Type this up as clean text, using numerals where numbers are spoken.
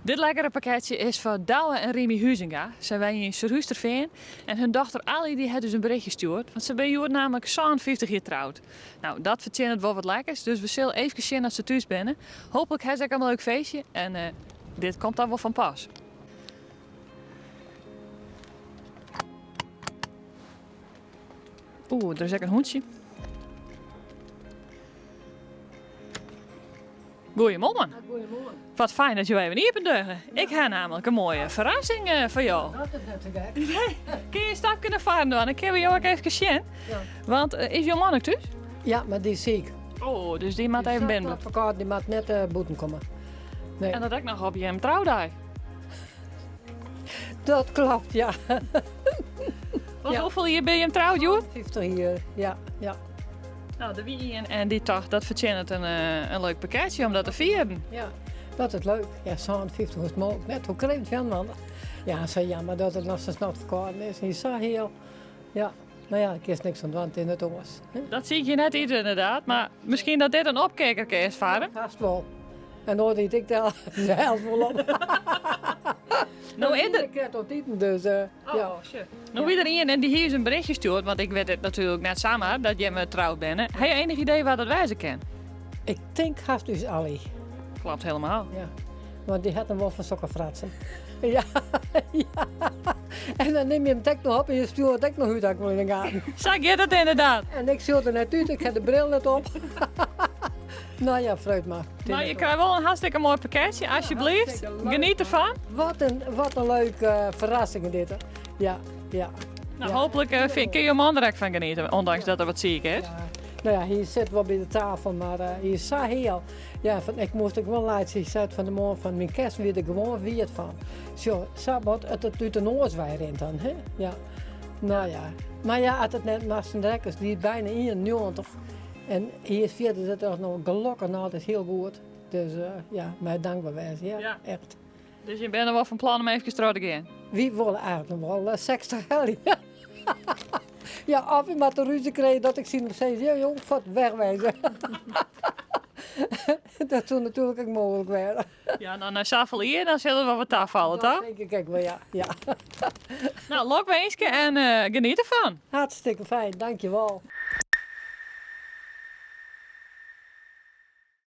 Dit lekkere pakketsje is foar Douwe en Rimy Huizinga. Sy wenje yn Surhústerfean en hun dochter Ally dy hat ús in berichtje stjoerd, want se binne hjoed nammentlik 57 jier troud. Nou, dat fertsjinnet wol wat lekkers, dus we sille eefkes sjen as se thús binne. Hooplik ha se ek in leuk feestje en dit komt dan wol fan pas. Oeh, der is ek in hûntsje. Goeiemoarn. Goeiemoarn. Wat fijn dat jo even iepen dogge. Ik ha namelijk in moaie ferrassing eh, foar jo. Dat is net te gek. Nee. Kinne je in stapke nei foaren dwaan? Dan kinne we jo ek even sjen. Ja. Want eh, is jo man ek thús? Ja, mar dy is siik. Oh, dus dy moat even binnen bliuwe. Ferkâlden, dy moat net uh, bûten komme. Nee. En dat ek noch op jim troudei. Dat klopt, ja. Want Ja. hoefolle jier binne jim troud, hjoed? 50 jier, ja, ja. Nou, der wie ien en dy tocht dat fertsjinnet in, eh, in leuk pakketsje om dat te fieren. Ja, dat is leuk. Ja, 57 is mooglik net. Hoe kremt Jan man? Ja, sa jammer dat it noch sa snot ferkâlden is. Hy is sa hiel. Ja, no ja, ik kinst niks oan dwaan, it is net oars. Hè? Dat zie ik je net ite inderdaad, mar miskien dat dit in opkikkerke is foar him. Vast wol. En oars yt ik del sels wol op. No is der... Ik kin tot iten, dus uh, oh, ja. Shit. No wie der ien en dy hie ús in berichtje stjoerd, want ik wit it natuerlik net samar dat jimme troud binne. Ha je enig idee wa dat wêze kin? Ik tink hast ús Ally. Klopt helemaal. Ja, want dy hat him wol fan sokke fratsen. Ja, ja. En dan nim je him ek noch op en je stjoert it ek noch út, ha ik wol yn de gaten. Sa giet it inderdaad. En ik sjoch der net út, ik ha de bril net op. Nou ja, fruit mar. Maar je krijgt wel een hartstikke mooi pakketje, alsjeblieft. Geniet ervan. Wat een leuke uh, verrassing dit. Ja, ja. Nou, hopelijk uh, kun je man er ek fan genieten, ondanks dat er wat ziek is. Ja. Nou ja, hy sit wol by de tafel, mar uh, hy is sa hiel. Ja, fan, ik moast ek wol laitsje. Hy sei fan de moarn fan myn kerst wie der gewoan wiet fan. Sjoch, sa wat it it út de noas wei rint dan, hè? Ja. Nou ja. Mar ja, as it net Marcin Rekkers, dy is bijna 91. En hy is fierder dat er noch gelokkich noch altyd hiel goed. Dus uh, ja, mei dankber wêze, ja, ja. Echt. Dus je binne wol fan plan om even troch te gean? Wy wolle eigentlik noch wol 60 helje. Ja, of we moatte rúzje krije dat ik tsjin him sis, ja jong, fuort wegwezen. Dat soe natuerlik ek mooglik wêze. Ja, no, nei safolle jier, dan sil it wol wat tafalle, Dat toch? tink ik ek wol, ja. Ja. Nou, lokwinske en eh, geniet ervan. Hartstikke fijn, dankjewol.